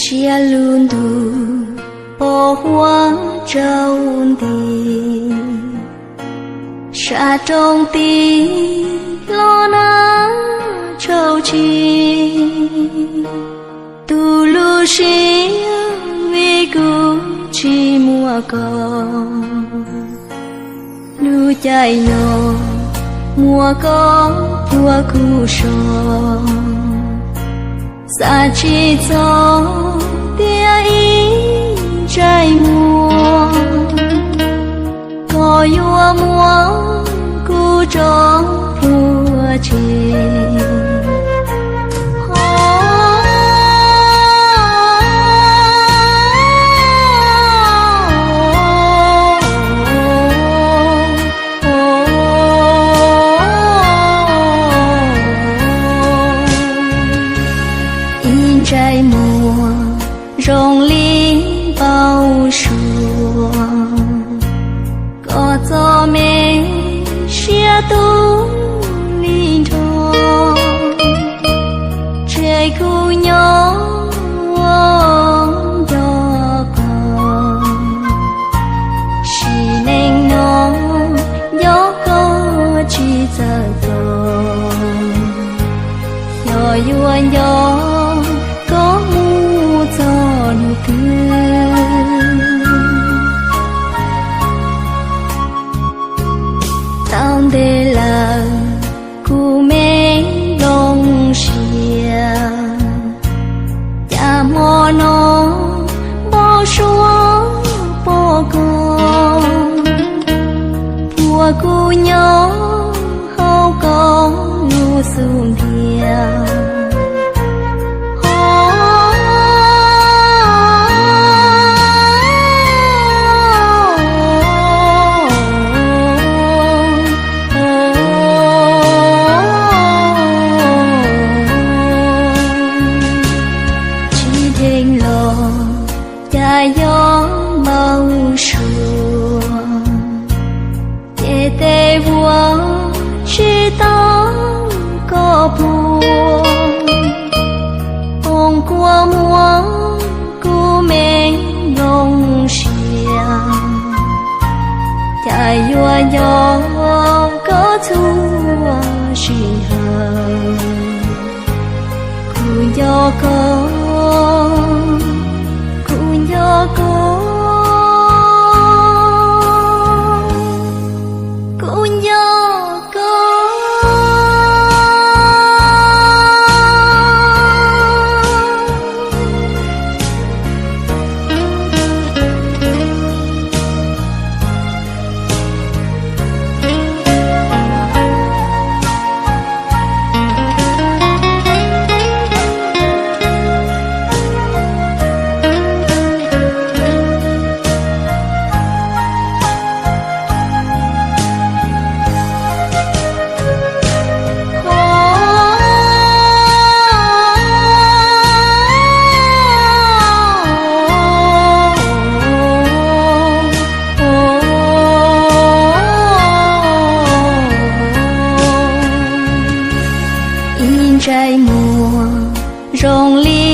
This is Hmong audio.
Tsiaj lug ntug pos huab tsaus nti, sab roob tid hlob nab tshau tsi. Tus lub siab vim kuv tsis muaj koj, lub caij nyoog muaj koj puag kuv so. Xav tsis txog tias ib ntsais muag, koj yuav muab kuv tso pluag tsev. Ib ntsais muag zoo li npau suav, koj txom me siab tu li nrho. Tseg kuv nyob ua nco koj, sim neej no nco koj tsis txawj txog. Xyov yuav nco koj mus txog hnub twg. Tau ntev lawm kuv me nplooj siab, cas hmo no npau suav pom koj, puag kuv nyob hauv koj lub xub ntiag. Ho tsis dheev los cas yog npau suav, ces tes vuag tsis tau koj puag, foom kua muag kuv me nplooj siab, cas yuav nco koj txhua sij hawm. Kuv nco koj, kuv nco koj, kuv nco koj. Ib ntsais muag zoo li